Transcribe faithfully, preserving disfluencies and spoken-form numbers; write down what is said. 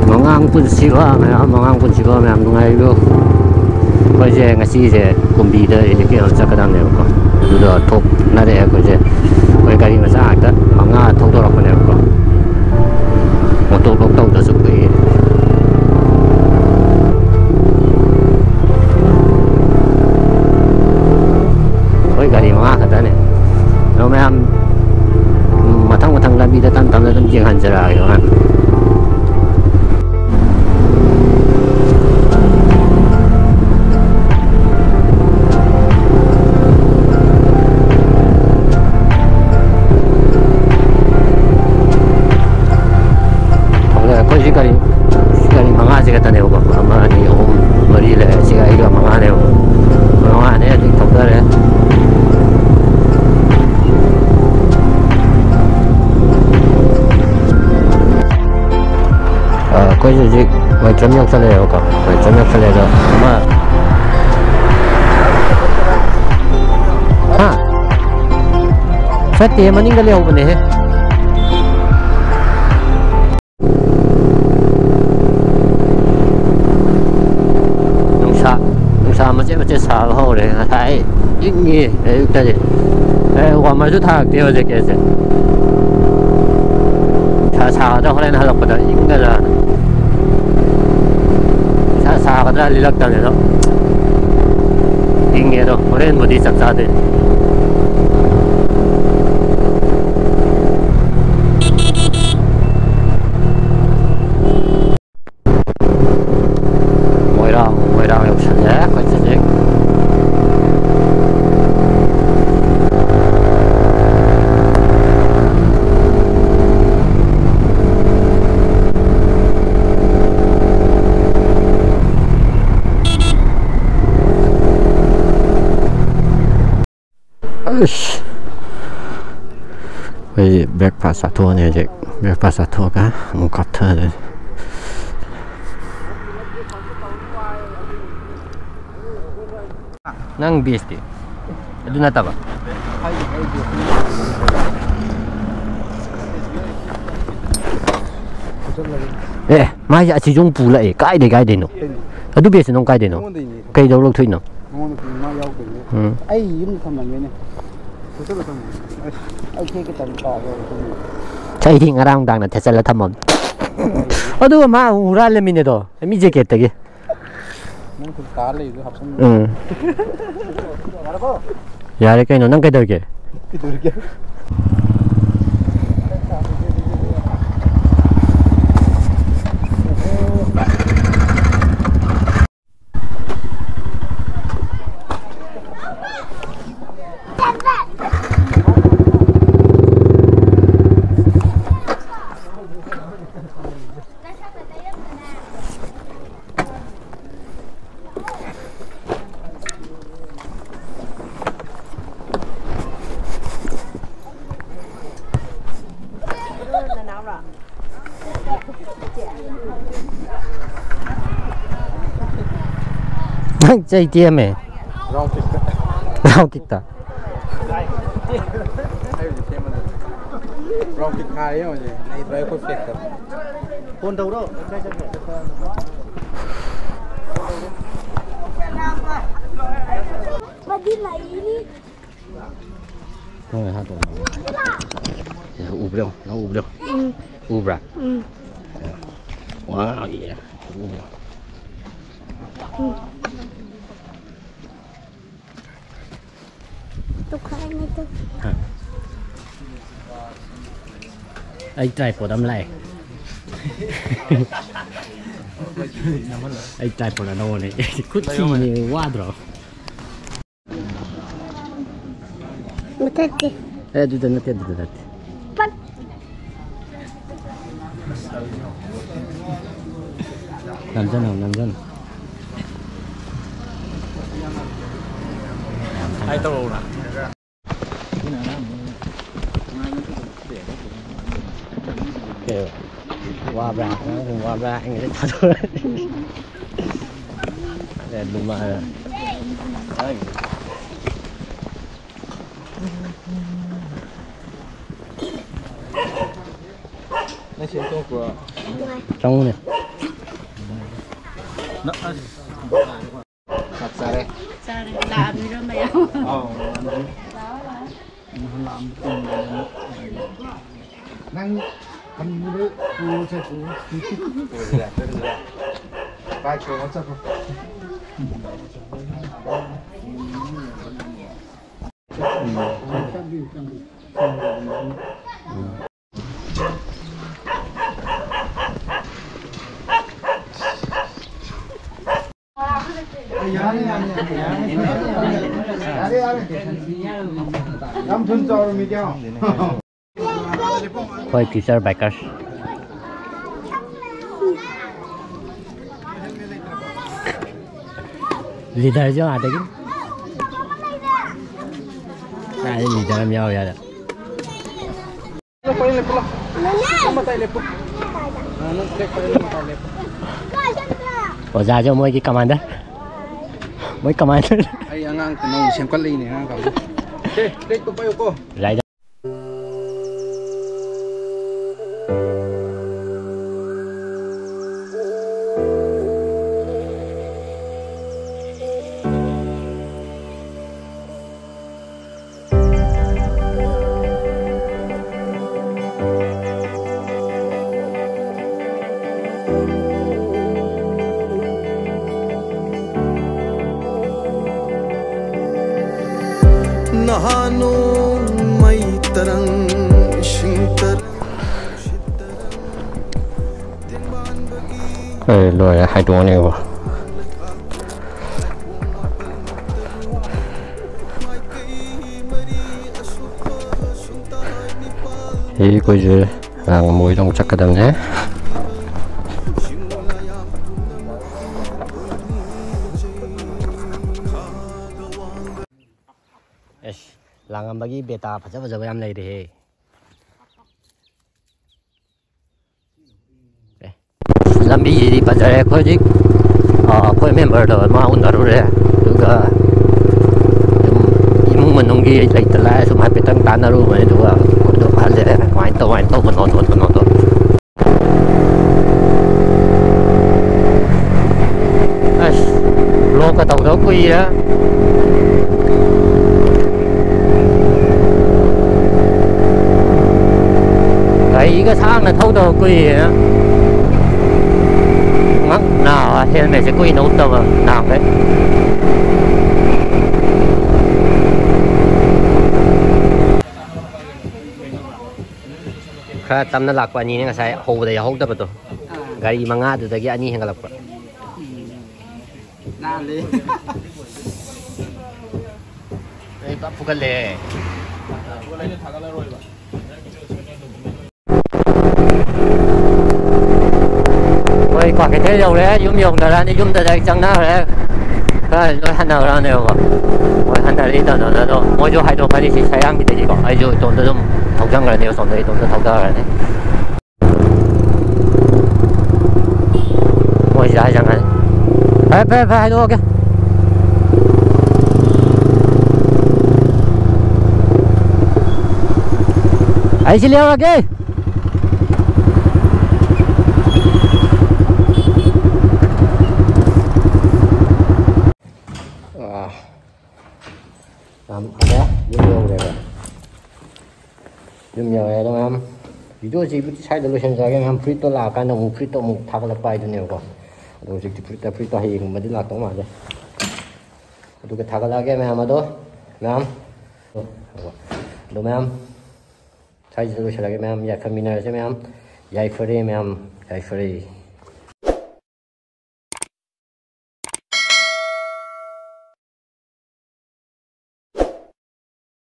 ꯃꯉꯥꯡ ꯄꯨꯟꯁꯤꯕ ꯃꯌꯥꯝ, ꯃꯉꯥꯡ ꯄꯨꯟꯁꯤꯕ ꯃꯌꯥꯝ ꯅꯨꯡꯉꯥꯏꯔꯤꯕꯣ? ꯑꯩꯈꯣꯏꯁꯦ ꯉꯁꯤꯁꯦ ꯀꯨꯝꯕꯤꯗ ꯏꯂꯤꯀꯦꯜ ꯆꯠꯀꯗꯕꯅꯦꯕꯀꯣ꯫ ꯑꯗꯨꯗ ꯊꯣꯛꯅꯔꯛꯑꯦ ꯑꯩꯈꯣꯏꯁꯦ꯫ ꯑꯩꯈꯣꯏ ꯒꯥꯔꯤ ꯃꯆꯥ ꯉꯥꯛꯇ ꯃꯉꯥ ꯊꯧꯗꯣꯔꯛꯄꯅꯦꯕꯀꯣ꯫ ꯃꯣꯇꯣꯔ ꯕ꯭ꯂꯣꯛ ꯇꯧꯗ꯭ꯔꯁꯨ ꯀꯨꯏꯔꯦ꯫ ꯑꯩꯈꯣꯏ ꯒꯥꯔꯤ ꯃꯉꯥ ꯈꯛꯇꯅꯦ꯫ ꯑꯗꯣ ꯃꯌꯥꯝ, ꯎꯝ, ꯃꯊꯪ ꯃꯊꯪ ꯂꯝꯕꯤꯗ ꯇꯞ ꯇꯞꯅ ꯑꯗꯨꯝ ꯌꯦꯡꯍꯟꯖꯔꯛꯑꯒꯦ ꯍꯣꯔꯦꯟ꯫ ꯑꯗ ꯑꯩꯈꯣꯏ ꯁꯤ ꯒꯥꯔꯤ, ꯁꯤ ꯒꯥꯔꯤ ꯃꯉꯥꯁꯤ ꯈꯛꯇꯅꯦꯕꯀꯣ꯫ ꯑꯃ, ꯑꯅꯤ, ꯑꯍꯨꯝ, ꯃꯔꯤ ꯂꯩꯔꯦ꯫ ꯁꯤꯒ ꯑꯩꯒ ꯃꯉꯥꯅꯦꯕ꯫ ꯃꯉꯥꯅꯦ ꯍꯧꯖꯤꯛ ꯊꯧꯗꯔꯦ꯫ ꯑ, ꯑꯩꯈꯣꯏꯁꯦ ꯍꯧꯖꯤꯛ ꯃꯩꯇ꯭ꯔꯝ ꯌꯧꯁꯜꯂꯛꯑꯦꯕꯀꯣ꯫ ꯃꯩꯇ꯭ꯔꯝ ꯌꯧꯁꯜꯂꯛꯑꯦ ꯑꯗꯣ ꯑꯃ, ꯍꯥ? ꯆꯠꯇꯦ, ꯃꯅꯤꯡꯗ ꯂꯩꯍꯧꯕꯅꯦꯍꯦ꯫ ꯅꯨꯡꯁꯥ, ꯅꯨꯡꯁꯥ ꯃꯆꯦꯠ ꯃꯆꯦꯠ ꯁꯥꯕ ꯍꯧꯔꯦ꯫ ꯉꯁꯥꯏ ꯏꯪꯉꯤ ꯑꯌꯨꯛꯇꯗꯤ꯫ ꯑꯦ, ꯋꯥꯃꯔꯁꯨ ꯊꯥꯔꯛꯇꯦ ꯍꯧꯖꯤꯛ ꯀꯦꯁꯦ꯫ ꯅꯨꯡꯁꯥ ꯁꯥꯒꯗ꯭ꯔꯥ ꯍꯣꯔꯦꯟ ꯍꯜꯂꯛꯄꯗ ꯏꯪꯒꯗ꯭ꯔꯥ? ꯅꯨꯡꯁꯥ ꯁꯥꯒꯗ꯭ꯔꯥ ꯂꯤꯂꯛꯇꯕꯅꯦ ꯑꯗꯣ꯫ ꯏꯪꯉꯦ ꯑꯗꯣ ꯍꯣꯔꯦꯟꯕꯨꯗꯤ ꯆꯞ ꯆꯥꯗꯣꯏꯅꯤ꯫ ꯃꯣꯏꯔꯥꯡ, ꯃꯣꯏꯔꯥꯡ ꯌꯧꯁꯜꯂꯦ ꯑꯩꯈꯣꯏ ꯍꯧꯖꯤꯛ꯫ ꯑꯁ꯫ ꯑꯩꯈꯣꯏ breakfast ꯆꯥꯊꯣꯛꯑꯅꯤ ꯍꯧꯖꯤꯛ꯫ Breakfast ꯆꯥꯊꯣꯛꯑꯒ ꯑꯃꯨꯛ ꯀꯥꯞꯊꯗꯣꯏꯅꯤ꯫ ꯅꯪ batch ꯇꯤ? ꯑꯗꯨ ꯅꯠꯇꯕ? ꯑꯦ, ꯃꯥꯁꯦ ꯑꯁꯤꯁꯨ ꯑꯃꯨꯛ ꯄꯨ ꯂꯥꯛꯑꯦ꯫ ꯀꯥꯏꯗꯩ, ꯀꯥꯏꯗꯩꯅꯣ? ꯑꯗꯨ batch ꯇꯣ ꯅꯪ ꯀꯥꯏꯗꯩꯅꯣ? ꯑꯩꯉꯣꯟꯗꯩꯅꯦ꯫ ꯀꯩꯗꯧ ꯂꯧꯊꯣꯛꯏꯅꯣ? ꯅꯉꯣꯟꯗ ꯄꯨ-, ꯃꯥ ꯌꯥꯎꯗꯣꯏꯅꯦ꯫ ꯎꯝ꯫ ꯑꯩ ꯌꯨꯝꯗ ꯊꯝꯂꯝꯒꯦꯅꯦ꯫ ꯁꯠ ꯁꯠ ꯂꯧꯊꯣꯛꯑꯣ꯫ ꯑꯁ, ꯑꯩ ꯊꯦꯛꯀꯦ ꯇꯧꯔꯤ, ꯀꯥꯎꯔꯦ꯫ ꯑꯩꯗꯤ ꯉꯔꯥꯡ ꯅꯨꯡꯗꯥꯡꯅ ꯊꯦꯠꯆꯜꯂ ꯊꯝꯃꯝꯅꯦ꯫ ꯑꯗꯨꯒ ꯃꯥ ꯑꯃꯨꯛ ꯍꯨꯔꯥꯜꯂꯝꯃꯤꯅꯦꯗꯣ, ꯃꯤ jacket ꯇꯒꯤ꯫ ꯅꯪ ꯁꯨꯝ ꯇꯥ ꯂꯩꯕꯗꯣ ꯍꯥꯞꯆꯟꯕ꯫ ꯎꯝ꯫ ꯌꯥꯔꯦ ꯀꯩꯅꯣ, ꯅꯪ ꯀꯩꯗꯧꯔꯤꯒꯦ? ꯀꯩꯗꯧꯔꯤꯒꯦ? ꯅꯪ ꯆꯩ ꯇꯦꯝꯃꯦ꯫ Round kick ꯇ꯫ Round kick ꯇ꯫ ꯑꯩ ꯍꯧꯖꯤꯛ ꯁꯦꯝꯃꯗꯣꯏꯅꯦ꯫ Round kick ꯊꯥꯔꯦ ꯌꯦꯡꯉꯣ ꯍꯧꯖꯤꯛ꯫ ꯅꯩꯗ꯭ꯔꯣ ꯑꯩꯈꯣꯏ flag ꯇ꯫ Phone ꯇꯧꯔꯣ꯫ ꯅꯪꯅ ꯍꯥꯞꯄꯣ꯫ ꯎꯕ꯭ꯔꯣ? ꯅꯪ ꯎꯕ꯭ꯔꯣ? ꯎꯝ꯫ ꯎꯕ꯭ꯔꯥ? ꯎꯝ꯫ Wow, yeah. ꯎꯕ꯭ꯔꯣ? ꯎꯝ꯫ ꯇꯣꯈꯥꯏꯅꯦ ꯇꯨ꯫ ꯍꯥ꯫ ꯑꯩ tripod ꯑꯃ ꯂꯥꯛꯑꯦ꯫ ꯑꯩ tripod ꯑꯅꯧꯕꯅꯦ꯫ ꯈꯨꯠ ꯊꯤꯅꯦ, ꯋꯥꯗ꯭ꯔꯣ? ꯃꯊꯛꯇꯤ꯫ ꯑꯦ, ꯑꯗꯨꯗ ꯅꯠꯇꯦ, ꯑꯗꯨꯗ ꯅꯠꯇꯦ꯫ ꯄꯠ꯫ ꯅꯝꯖꯟꯅꯧ, ꯅꯝꯖꯟꯅꯧ꯫ ꯍꯥꯏ ꯇꯧꯔꯛꯎꯔꯥ? ꯋꯥꯕ꯭ꯔꯥ? ꯑꯉꯥꯡꯁꯤꯡ ꯋꯥꯕ꯭ꯔꯥ? ꯑꯩ ꯉꯁꯤ ꯊꯥꯗꯣꯛꯑꯦ꯫ ꯑꯗꯩ ꯑꯗꯨꯝ ꯃꯥ ꯅꯪ ꯁꯦꯝ ꯇꯣꯛꯄ꯭ꯔꯣ? ꯆꯪꯉꯨꯅꯦ꯫ ꯅ-, ꯑꯁ꯫ ꯆꯥꯛ ꯆꯥꯔꯦ꯫ ꯆꯥꯔꯦ꯫ ꯂꯥꯛꯑꯕꯤꯔꯣ ꯃꯌꯥꯝ? ꯑꯥꯎ꯫ ꯅꯍꯥꯟ ꯂꯥꯛꯑꯝꯕ ꯇꯤꯝꯗꯨꯅ ꯅꯪ ꯍꯟꯕꯗ ꯄꯨꯔ ꯆꯠꯈ꯭ꯔꯣ꯫ ꯄꯨꯔꯁꯤꯔꯥ? ꯆꯠꯂꯁꯤꯔꯥ? ꯕꯥꯏꯛ ꯇꯣꯡꯉ ꯆꯠꯈ꯭ꯔꯣ꯫ ꯌꯥꯔꯦ, ꯌꯥꯔꯦ, ꯌꯥꯔꯦ, ꯌꯥꯔꯦ꯫ ꯌꯥꯔꯦ, ꯌꯥꯔꯦ꯫ ꯌꯥꯝ ꯊꯨꯅ ꯆꯥꯎꯔꯝꯃꯤ ꯀꯌꯥ? ꯑꯩꯈꯣꯏ future bikers꯫ Leaderꯁꯨ ꯑꯥꯗꯒꯤ꯫ ꯑꯥ, leader ꯑꯃ ꯌꯥꯎꯔꯤ ꯑꯥꯗ꯫ ꯑꯣꯖꯥꯁꯨ ꯃꯣꯏꯒꯤ commander꯫ ꯃꯣꯏ commander꯫ ꯑꯩ ꯑꯉꯥꯡ ꯅꯧꯅ ꯁꯦꯝꯒꯠꯂꯛꯏꯅꯦ, ꯑꯉꯥꯡ ꯀꯥꯡꯕꯨ꯫ ꯁꯦ, flag ꯇꯣ ꯄꯥꯏꯌꯨꯀꯣ꯫ Rider꯫ ꯅꯍꯥꯟ ꯅꯣꯡꯃꯩ ꯇꯔꯪ ꯏꯁꯤꯡ ꯇꯔꯪ꯫ ꯑꯦ, ꯂꯣꯏꯔꯦ, ꯍꯥꯏꯗꯣꯛꯑꯅꯦꯕ꯫ ꯁꯤ ꯑꯩꯈꯣꯏꯁꯦ ꯂꯥꯡꯉꯝꯕ ꯍꯣꯏꯗ ꯑꯃꯨꯛ ꯆꯠꯀꯗꯕꯅꯦ꯫ ꯑꯦꯁ, ꯂꯥꯡꯉꯝꯕꯒꯤ beta ꯐꯖ ꯐꯖꯕ ꯌꯥꯝ ꯂꯩꯔꯦꯍꯦ꯫ ꯐꯖꯔꯦ꯫ ꯑꯩꯈꯣꯏ ꯍꯧꯖꯤꯛ, ꯑ, ꯑꯩꯈꯣꯏ ꯃꯦꯝꯕꯔꯗꯣ ꯃꯥ ꯎꯅꯔꯨꯔꯦ, ꯑꯗꯨꯒ ꯑꯗꯨꯝ ꯏꯃꯨꯡ ꯃꯅꯨꯡꯒꯤ ꯂꯩꯇ ꯂꯥꯏꯔ ꯁꯨꯝ ꯍꯥꯏꯐꯦꯠꯇꯪ ꯇꯥꯟꯅꯔꯨꯕꯅꯦ, ꯑꯗꯨꯒ ꯑꯗꯨꯝ ꯍꯜꯂꯛꯑꯦ꯫ ꯀꯃꯥꯏꯅ ꯇꯧ, ꯀꯃꯥꯏꯅ ꯇꯧꯕꯅꯣ ꯈꯣꯠꯄꯅꯣꯗꯣ꯫ ꯑꯁ, ꯕ꯭ꯂꯣꯛꯀ ꯇꯧꯗꯕ ꯀꯨꯏꯔꯦ꯫ ꯒꯥꯔꯤꯒ ꯁꯥꯡꯅ ꯊꯧꯗꯕ ꯀꯨꯏꯔꯦ꯫ ꯉꯛ ꯅꯥꯕ, ꯍꯦꯜꯃꯦꯠꯁꯦ ꯀꯨꯏꯅ ꯎꯞꯇꯕ ꯅꯍꯥꯟꯈꯩ꯫ ꯈꯔ ꯇꯞꯅ ꯂꯥꯛꯄ ꯑꯅꯤꯅꯦ ꯉꯁꯥꯏ ꯍꯧꯕꯗ ꯌꯥꯎꯍꯧꯗꯕꯗꯣ꯫ ꯒꯥꯔꯤ ꯃꯉꯥꯗꯨꯗꯒꯤ ꯑꯅꯤ ꯍꯦꯟꯒꯠꯂꯛꯄ꯫ ꯅꯥꯜꯂꯤ꯫ ꯑꯩ ꯄꯨꯔꯥ ꯐꯨꯒꯠꯂꯦ꯫ ꯍꯣꯏ, ꯀ꯭ꯋꯥꯀꯩꯊꯦꯜ ꯌꯧꯔꯦ, ꯌꯨꯝ ꯌꯧꯅꯔꯛꯑꯅꯤ, ꯌꯨꯝꯗ ꯗꯥꯏꯔꯦꯛ ꯆꯪꯅꯈ꯭ꯔꯦ꯫ ꯈꯔ ꯂꯣꯏ ꯍꯟꯅꯈ꯭ꯔꯅꯦꯕꯀꯣ꯫ ꯃꯣꯏ ꯍꯟꯅꯔꯤ ꯇꯧꯅꯣꯗ ꯑꯗꯣ ꯃꯣꯏꯁꯨ ꯍꯥꯏꯗꯣꯛꯈ꯭ꯔꯅꯤ ꯁꯤ ꯁꯌꯥꯡꯒꯤꯗꯒꯤꯀꯣ꯫ ꯑꯩꯁꯨ ꯏꯇꯣꯝꯗ ꯑꯗꯨꯝ ꯊꯧꯖꯪꯈ꯭ꯔꯅꯦꯕ, ꯁꯣꯝꯗ ꯏꯇꯣꯝꯇ ꯊꯧꯊꯈ꯭ꯔꯅꯤ꯫ ꯃꯣꯏꯁꯤꯗ ꯍꯥꯏꯖꯪꯈ꯭ꯔꯅꯤ꯫ ꯐꯔꯦ, ꯐꯔꯦ, ꯐꯔꯦ, ꯍꯥꯏꯗꯣꯛꯑꯒꯦ꯫ ꯑꯩ ꯁꯤ ꯂꯩꯍꯧꯔꯒꯦ꯫ ꯑꯥ, ꯌꯥꯝ ꯐꯔꯦ, ꯌꯨꯝ ꯌꯧꯔꯦꯕ꯫ ꯌꯨꯝ ꯌꯧꯔꯦ ꯑꯗꯣ ꯃꯌꯥꯝ, ꯚꯤꯗꯤꯑꯣꯁꯤꯕꯨꯗꯤ ꯁ꯭ꯋꯥꯏꯗ ꯂꯣꯏꯁꯤꯟꯖꯔꯒꯦ ꯃꯌꯥꯝ꯫ ꯐꯨꯔꯤꯠꯇꯣ ꯂꯥꯛꯑꯀꯥꯟꯗ ꯑꯃꯨꯛ ꯐꯨꯔꯤꯠꯇꯣ ꯑꯃꯨꯛ ꯊꯥꯒꯠꯂꯛꯄ ꯍꯥꯏꯗꯨꯅꯦꯕꯀꯣ꯫ ꯑꯗꯣ ꯍꯧꯖꯤꯛꯇꯤ ꯐꯨꯔꯤꯠꯇ, ꯐꯨꯔꯤꯠꯇꯣ ꯍꯌꯦꯡꯒꯨꯝꯕꯗꯤ ꯂꯥꯛꯇꯧ ꯃꯥꯜꯂꯦ꯫ ꯑꯗꯨꯒ ꯊꯥꯒꯠꯂꯛꯑꯒꯦ ꯃꯌꯥꯝ ꯑꯗꯣ, ꯃꯌꯥꯝ꯫ ꯑꯗꯣ ꯃꯌꯥꯝ, ꯁ꯭ꯋꯥꯏꯁꯤꯗ ꯂꯣꯏꯁꯤꯜꯂꯒꯦ ꯃꯌꯥꯝ꯫ ꯌꯥꯏꯐꯃꯤꯟꯅꯔꯁꯦ ꯃꯌꯥꯝ꯫ ꯌꯥꯏꯐꯔꯦ ꯃꯌꯥꯝ, ꯌꯥꯏꯐꯔꯦ꯫